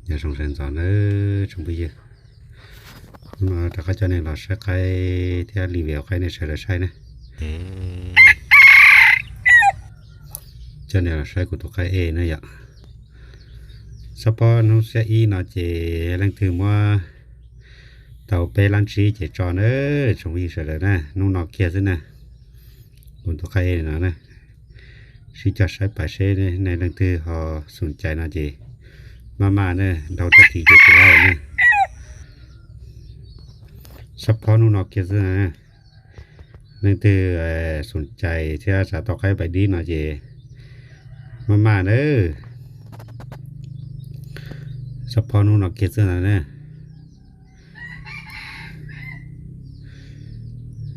Nyob zoo sawv ntxov nawb tsoom phooj ywg. Hnub no rov qab coj nej los saib qaib thiab review qaib nej sawv daws saib na. Coj nej los saib kuv tus qaib ej na yom. Xab phob hnub xiab ib no ces leej twg muab tau peb lab ntsib ces tso na tsoom phooj ywg sawv daws na, hnub no kiag xwb na. Kuv tus qaib ej no na, sib cog saib pais seb nej leej twg ho xum cais no ces maj maj na, dhau tag kis ces tsis laib na. Xab phob hnub no kiag xwb na. Leej twg xum cais thiab xav tau qaib pais dib no ces maj maj na. Xab phob hnub no kiag xwb na.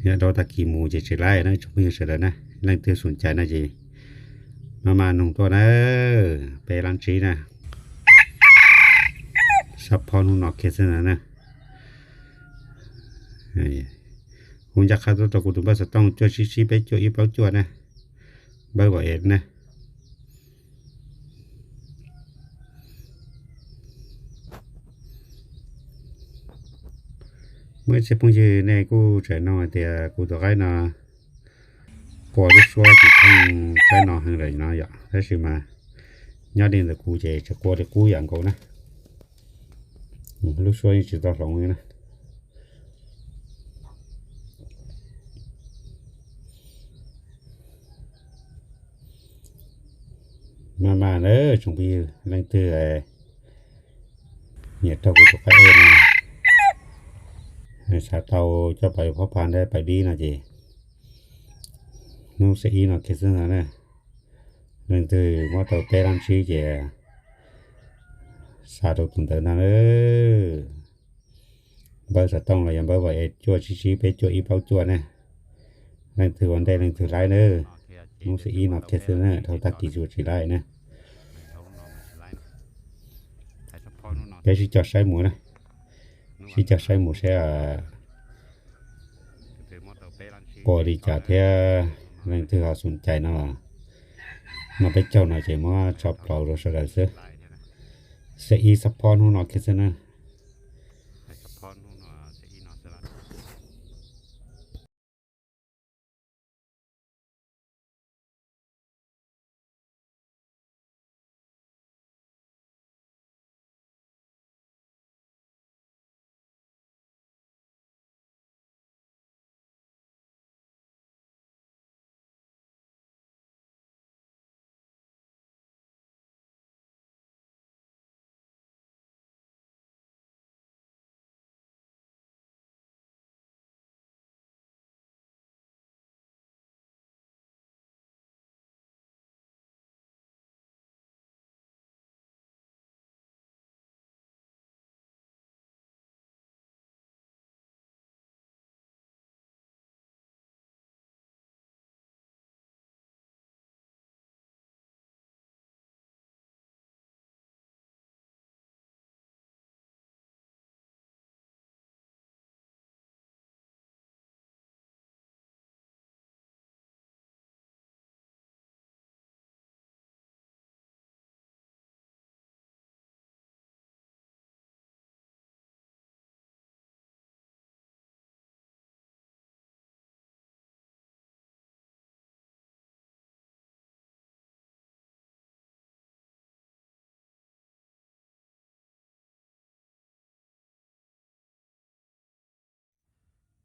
Yog dhau tag kis mus ces tsis laib na tsoom phooj ywg sawv daws na. Leej twg xum cais no ces maj maj noog tuaj na. Peb lab ntsib na. Xab phob hnub no kiag xwb na. Kuv ncaj qha tuaj rau kuv tus npawb xov tooj cuaj tsib tsib peb cuaj ib plaub cuaj na. Npawb Vaj Es na. Muaj ib txhia phooj ywg nej kuj tseem nug hais tias kuv tus qaib no qua lub suab tsis thooj qaib no heev lawm no yom, tab sis mas nyob li ntawm kuv ces tseem qua li qub yam nkaus na. Lub suab yeej tsis tau hloov li na. Maj maj na tsoom phooj ywg, leej twg nyiam raug kuv tus qaib ej no, xav tau coj pais phob pha ntawm pais dib no ces hnub xiab ib no kiag xwb no na. Leej twg muab tau peb lab ntsib ces xa rau tus ntawd no na. Npawb xov tooj los yog npawb Vaj Es cuaj tsib tsib peb cuaj ib plaub cuaj ne. Leej twg ua ntej leej twg laib na. Hnub xiab ib no kiag xwb na, dhau tag kis tsis laib na. Peb sib cog saib mus na, sib cog saib mus seb puas li cas thiab. Leej twg ho xum cais no, no peb caug no ces muab tso plaws rau sawv daws xwb. Xiab ib xab phob hnub no kiag xwb na.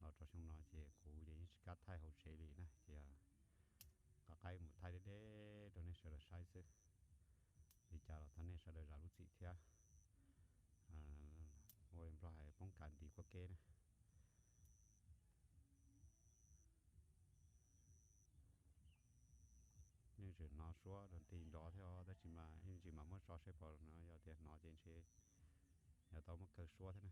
Los rau xyoo no ces kuv ces yeej tsis kam thaij hauv tsev li na, ces qab qaib mus thaij deb deb rau nej sawv daws saib xwb. Li cas los thov nej sawv daws zam lub txim thiab. Ua li Nplog hais poob kas ntis kuab keb na. Yeej tseem hnov suab rau nti nrov thiab os, tab sis mas yeej tsis mam muab tso saib pom no, yog tias hnov ces ntshe yog tau muab kaw suab thiab na.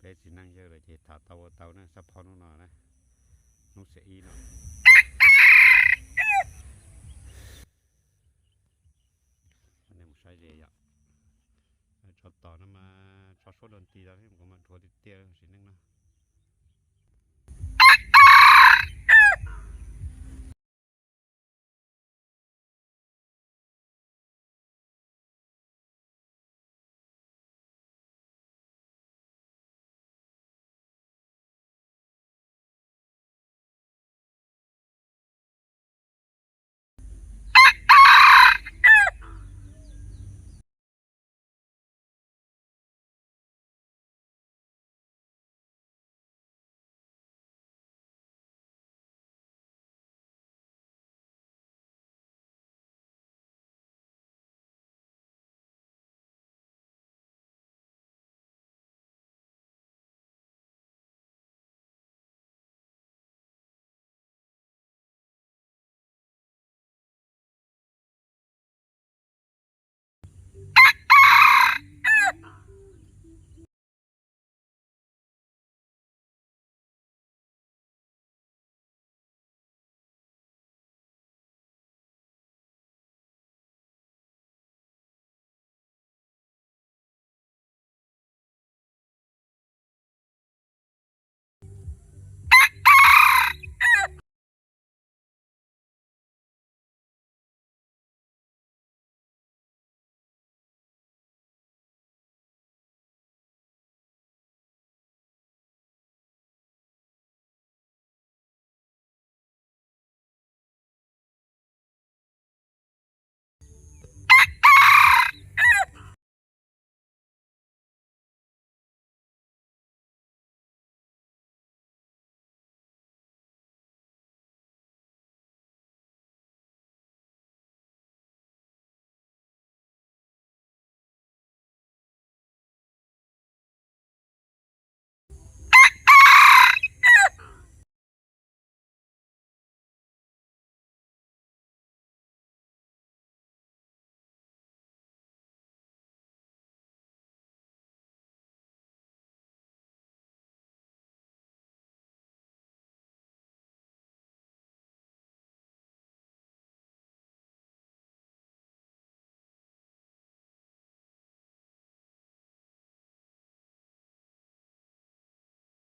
Peb txiv neej yawg lawm ces tham tau ua tau na, xab phob hnub no na, hnub xiab ib no. Nej mus saib ze yom. Tso tom no mas tso suab dua nti tau, kuv mam dhuav tiag tiag sim neej no.